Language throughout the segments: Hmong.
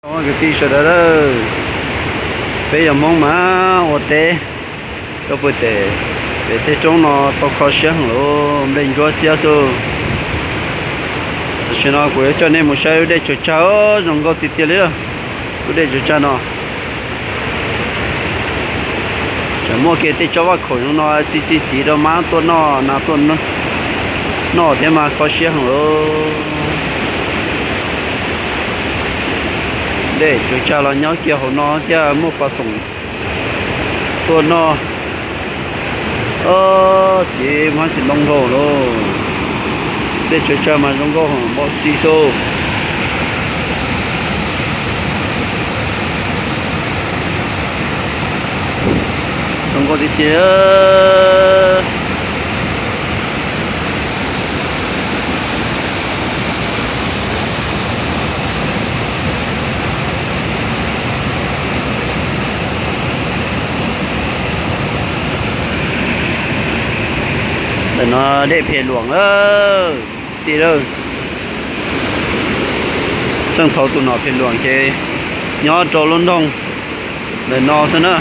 Kwv tij sawv daws, peb yog Hmoob mas ua teb rau pem tej roob no tau kho siab heev li, nplej ntsuab xiab xwb. Tam sim no kuv yuav coj nej mus saib lub dej tsaws tsag, zoo nkauj tiag tiag li. Lub dej tsaws tsag no tseem muaj kiag tej tsob vaj khaum zoo no txi txi txiv rau mab tuaj noj nas tuaj noj thiab mas kho siab heev li. Dej tsaws tsag los nyob kiag hauv no thiaj muaj pos xoom tuaj noj. Txiv hmab txiv ntoo nkaus lauj. Dej tsaws tsag mas zoo nkauj heev npaum xi xu. Zoo nkauj tiag tiag. Ntawm no dej Phem Luam tiag. Txheej thaum tus nom Phem Luam ces nyob rau lub nroog ntawm no xwb na.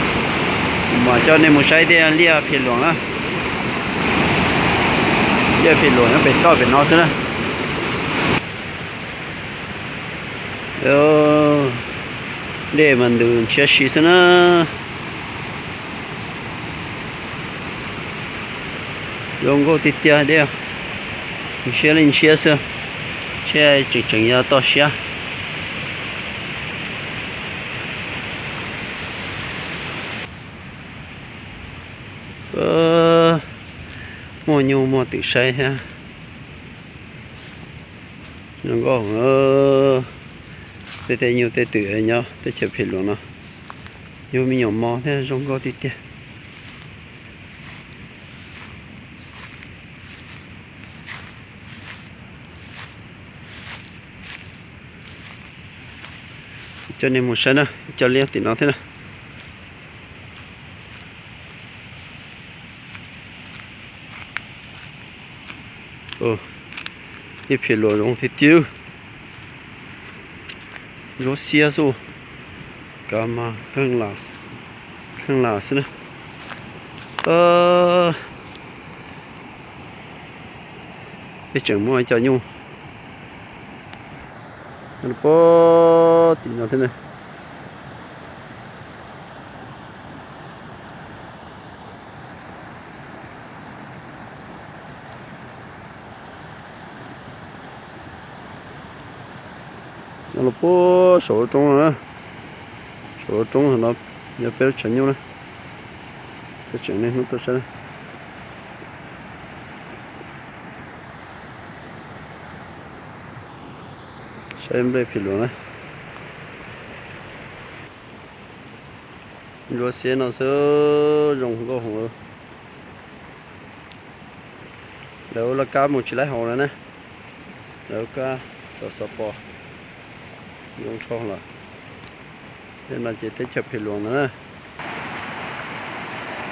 Kuv mam coj nej mus saib tej liaj Phem Luam na. Liaj Phem Luam nyob pem toj pem no xwb na. Dej mas ntws ntshiab si xwb na. Zoo nkauj tiag tiag dej, ntshiab li ntshiab xwb, ntshiab tseem tseem yog toj siab. Muaj nyuj muaj twm saib thiab. Zoo nkauj, tej tej nyuj tej twm nyob teb chaws Phem Luam no yug me nyuam mos thiab zoo nkauj tiag tiag. Coj nej mus saib na, coj liaj tim no thiab na. Ib Phem Luam zoo tiag tiag. Ntsuab xiab xwb, kav mas kheej lam xwb na. Peb tseem muaj cov nyuj puag tim no thiab na. Nyob los puag saum lub roob no, saum lub roob no yog peb lub tshav nyuj na. Peb tseem niaj hnub tuaj saib. Saib nplej Phem Luam na. Ntsuab xiab no xwb zoo nkauj heev. Lawv ua laj kab mus tsis laib haus no na. Lawv ua kab xov xov pos zoo dhau lawm. Tej no ces teb chaws Phem Luam no na.